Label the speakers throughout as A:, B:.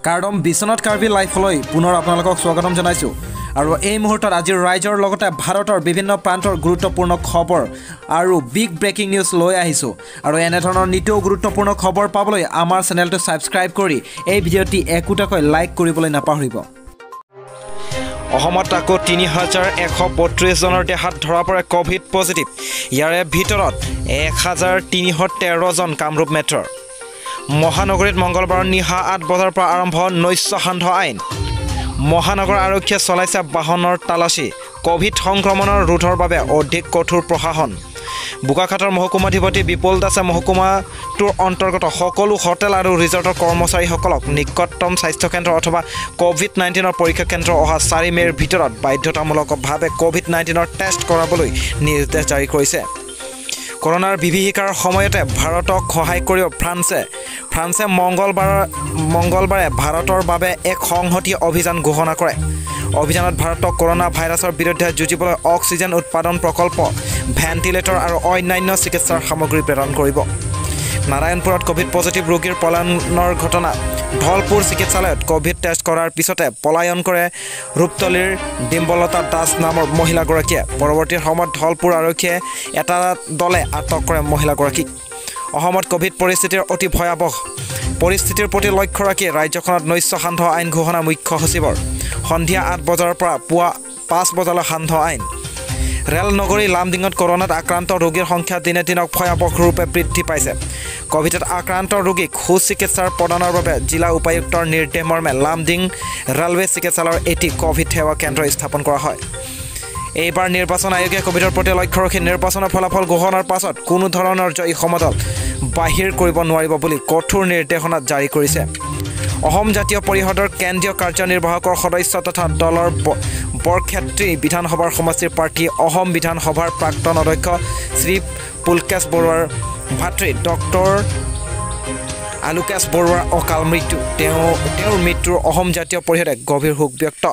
A: কাৰ্ডম বিশ্বনাথ কাৰ্বি লাইফলৈ পুনৰ আপোনালোকক স্বাগতম জনাইছোঁ। আৰু এই মুহূৰ্তত আজিৰ ৰাইজৰ লগতে ভাৰতৰ বিভিন্ন প্ৰান্তৰ গুৰুত্বপূৰ্ণ খবৰ আৰু বিগ ব্ৰেকিং নিউজ লৈ আহিছোঁ। আৰু এনেধৰণৰ নিতৌ গুৰুত্বপূৰ্ণ খবৰ পাবলৈ আমাৰ চেনেলটো ছাবস্ক্ৰাইব কৰি এই ভিডিঅ'টি একোটাকৈ লাইক কৰিবলৈ নাপাহৰিব। অসমত আকৌ 3132 জনৰ দেহাত ধৰা পৰে ক'ভিড পজিটিভ। ইয়াৰে ভিতৰত 1313 জন কামৰূপ মেট্ৰৰ। মহানগৰীত মংগলবাৰৰ নিশা 8 বজাৰ পৰা আৰম্ভ নৈশ সান্ধ্য আইন। মহানগৰ আৰক্ষীয়ে চলাইছে বাহনৰ তালাচী। ক'ভিড সংক্ৰমণৰ ৰোধৰ বাবে অধিক কঠোৰ প্ৰশাসন। বোকাখাতৰ মহকুমাধিপতি বিপুল দাসে মহকুমাটোৰ অন্তৰ্গত সকলো হোটেল আৰু ৰিজৰ্টৰ কৰ্মচাৰীসকলক নিকটতম স্বাস্থ্যকেন্দ্ৰ অথবা ক'ভিড-19ৰ পৰীক্ষা কেন্দ্ৰ অহা 4 মে'ৰ ভিতৰত বাধ্যতামূলকভাৱে ক'ভিড-19ৰ টেষ্ট কৰাবলৈ নিৰ্দেশ জাৰি কৰিছে। কৰোনাৰ বিভীষিকাৰ সময়তে ভাৰতক সহায় কৰিব ফ্ৰান্সে। ফ্ৰান্সে মংগলবাৰে ভাৰতৰ বাবে এক সংহতি অভিযান ঘোষণা কৰে। অভিযানত ভাৰতক কৰোনা ভাইৰাছৰ বিৰুদ্ধে যুঁজিবলৈ অক্সিজেন উৎপাদন প্ৰকল্প, ভেণ্টিলেটৰ আৰু অন্যান্য চিকিৎসাৰ সামগ্ৰী প্ৰেৰণ কৰিব। নাৰায়ণপুৰত ক'ভিড পজিটিভ ৰোগীৰ পলায়নৰ ঘটনা। ধলপুৰ চিকিৎসালয়ত ক'ভিড টেষ্ট কৰাৰ পিছতে পলায়ন কৰে ৰূপতলীৰ ডিম্বলতা দাস নামৰ মহিলাগৰাকীয়ে। পৰৱৰ্তী সময়ত ধলপুৰ আৰক্ষীয়ে এটা দলে আটক কৰে মহিলাগৰাকীক। অসমত ক'ভিড পৰিস্থিতিৰ অতি ভয়াৱহ পৰিস্থিতিৰ প্ৰতি লক্ষ্য ৰাখি ৰাজ্যখনত নৈশ সান্ধ্য আইন ঘোষণা মুখ্য সচিবৰ। সন্ধিয়া 8 বজাৰ পৰা পুৱা 5 বজালৈ সান্ধ্য আইন। ৰেল নগৰী লামডিঙত কৰোনাত আক্ৰান্ত ৰোগীৰ সংখ্যা দিনে দিনক ভয়াৱহ ৰূপে বৃদ্ধি পাইছে। ক'ভিডত আক্ৰান্ত ৰোগীক সুচিকিৎসাৰ প্ৰদানৰ বাবে জিলা উপায়ুক্তৰ নিৰ্দেশ মৰ্মে লামডিং ৰেলৱে চিকিৎসালয়ৰ এটি ক'ভিড সেৱা কেন্দ্ৰ স্থাপন কৰা হয়। এইবাৰ নিৰ্বাচন আয়োগে ক'ভিডৰ প্ৰতি লক্ষ্য ৰাখি নিৰ্বাচনৰ ফলাফল ঘোষণাৰ পাছত কোনো ধৰণৰ জয়ী সমদল বাহিৰ কৰিব নোৱাৰিব বুলি কঠোৰ নিৰ্দেশনা জাৰি কৰিছে। অসম জাতীয় পৰিষদৰ কেন্দ্ৰীয় কাৰ্যনিৰ্বাহকৰ সদস্য তথা দলৰ বৰক্ষেত্ৰী বিধানসভাৰ সমষ্টিৰ প্ৰাৰ্থী অসম বিধানসভাৰ প্ৰাক্তন অধ্যক্ষ শ্ৰী পুলকেশ বৰুৱাৰ ভাতৃ ডক্টৰ আলোকেশ বৰুৱাৰ অকাল মৃত্যু। তেওঁৰ মৃত্যুৰ অসম জাতীয় পৰিষদে গভীৰ শোক ব্যক্ত।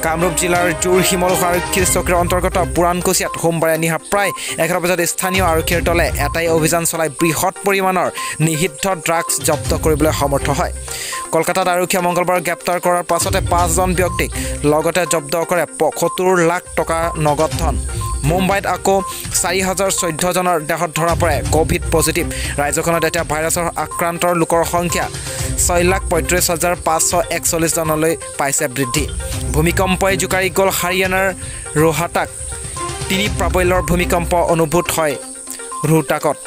A: কামৰূপ জিলাৰ জোৰ শিমলু আৰক্ষীৰ চকীৰ অন্তৰ্গত পুৰাণকুছিয়াত সোমবাৰে নিশা প্ৰায় 11 বজাত স্থানীয় আৰক্ষীৰ দলে এটাই অভিযান চলাই বৃহৎ পৰিমাণৰ নিষিদ্ধ ড্ৰাগছ জব্দ কৰিবলৈ সমৰ্থ হয়। কলকাতাত আৰক্ষীয়ে মংগলবাৰ গ্ৰেপ্তাৰ কৰাৰ পাছতে 5জন ব্যক্তিক লগতে জব্দ কৰে 75 লাখ টকা নগদ ধন। মুম্বাইত আকৌ 4014 জনৰ দেহত ধৰা পৰে ক'ভিড পজিটিভ। ৰাজ্যখনত এতিয়া ভাইৰাছৰ আক্ৰান্তৰ লোকৰ সংখ্যা 6,35,541 জনলৈ পাইছে বৃদ্ধি। ভূমিকম্পই জোকাৰি গ'ল হাৰিয়ানাৰ ৰোহতাক। 3 প্ৰাবল্যৰ ভূমিকম্প অনুভূত হয় ৰোহতাকত।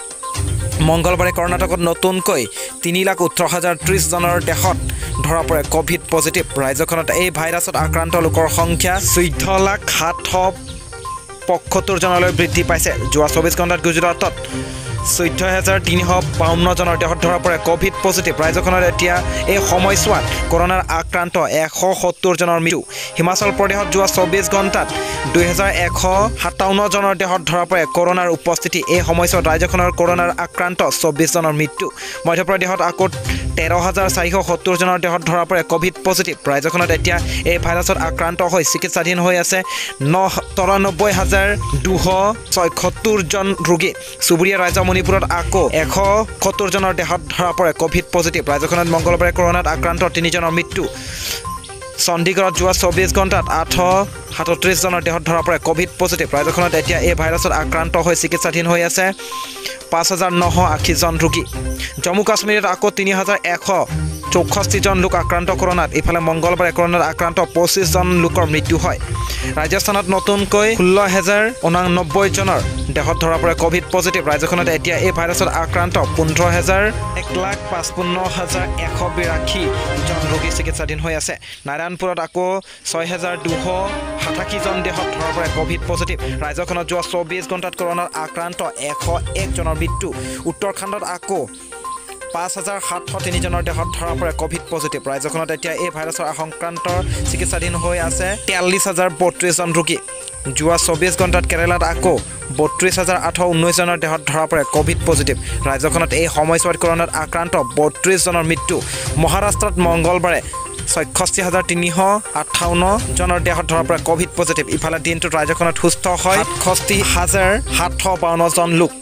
A: মংগলবাৰে কৰ্ণাটকত নতুনকৈ 3,18,030 জনৰ দেহত ধৰা পৰে ক'ভিড পজিটিভ। ৰাজ্যখনত এই ভাইৰাছত আক্ৰান্ত লোকৰ সংখ্যা 14,00,775 জনলৈ বৃদ্ধি পাইছে। যোৱা 24 ঘণ্টাত গুজৰাটত 14,352 জনৰ দেহত ধৰা পৰে ক'ভিড পজিটিভ। ৰাজ্যখনত এতিয়া এই সময়ছোৱাত কৰোনাৰ আক্ৰান্ত 170 জনৰ মৃত্যু। হিমাচল প্ৰদেশত যোৱা 24 ঘণ্টাত 2157 জনৰ দেহত ধৰা পৰে কৰোনাৰ উপস্থিতি। এই সময়ছোৱাত ৰাজ্যখনৰ কৰোনাৰ আক্ৰান্ত 24 জনৰ মৃত্যু। মধ্যপ্ৰদেশত আকৌ 13,470 জনৰ দেহত ধৰা পৰে ক'ভিড পজিটিভ। ৰাজ্যখনত এতিয়া এই ভাইৰাছত আক্ৰান্ত হৈ চিকিৎসাধীন হৈ আছে 93,276 জন ৰোগী। চুবুৰীয়া ৰাজ্য মণিপুৰত আকৌ 170 জনৰ দেহত ধৰা পৰে ক'ভিড পজিটিভ। ৰাজ্যখনত মংগলবাৰে কৰোনাত আক্ৰান্ত 3 জনৰ মৃত্যু। চণ্ডীগড়ত যোৱা 24 ঘণ্টাত 837 জনৰ দেহত ধৰা পৰে ক'ভিড পজিটিভ। ৰাজ্যখনত এতিয়া এই ভাইৰাছত আক্ৰান্ত হৈ চিকিৎসাধীন হৈ আছে 5,980 জন ৰোগী। জম্মু কাশ্মীৰত আকৌ 3,164 জন লোক আক্ৰান্ত কৰোনাত। ইফালে মংগলবাৰে কৰোনাত আক্ৰান্ত 25 জন লোকৰ মৃত্যু হয়। ৰাজস্থানত নতুনকৈ 16,089 জনৰ দেহত ধৰা পৰে ক'ভিড পজিটিভ। ৰাজ্যখনত এতিয়া এই ভাইৰাছত আক্ৰান্ত 15,155,182 জন ৰোগী চিকিৎসাধীন হৈ আছে। নাৰায়ণপুৰত আকৌ 6,287 জন দেহত ধৰা পৰে ক'ভিড পজিটিভ। ৰাজ্যখনত যোৱা 24 ঘণ্টাত কৰোনাত আক্ৰান্ত 101 জনৰ মৃত্যু। উত্তৰাখণ্ডত আকৌ 5,703 জনৰ দেহত ধৰা পৰে ক'ভিড পজিটিভ। ৰাজ্যখনত এতিয়া এই ভাইৰাছৰ সংক্ৰান্তৰ চিকিৎসাধীন হৈ আছে 43,032 জন ৰোগী। যোৱা 24 ঘণ্টাত কেৰালাত আকৌ 32,819 জনৰ দেহত ধৰা পৰে ক'ভিড পজিটিভ। ৰাজ্যখনত এই সময়ছোৱাত কৰোনাত আক্ৰান্ত 32 জনৰ মৃত্যু। মহাৰাষ্ট্ৰত মংগলবাৰে 66,358 জনৰ দেহত ধৰা পৰে ক'ভিড পজিটিভ। ইফালে দিনটোত ৰাজ্যখনত সুস্থ হয় 67,752 জন লোক।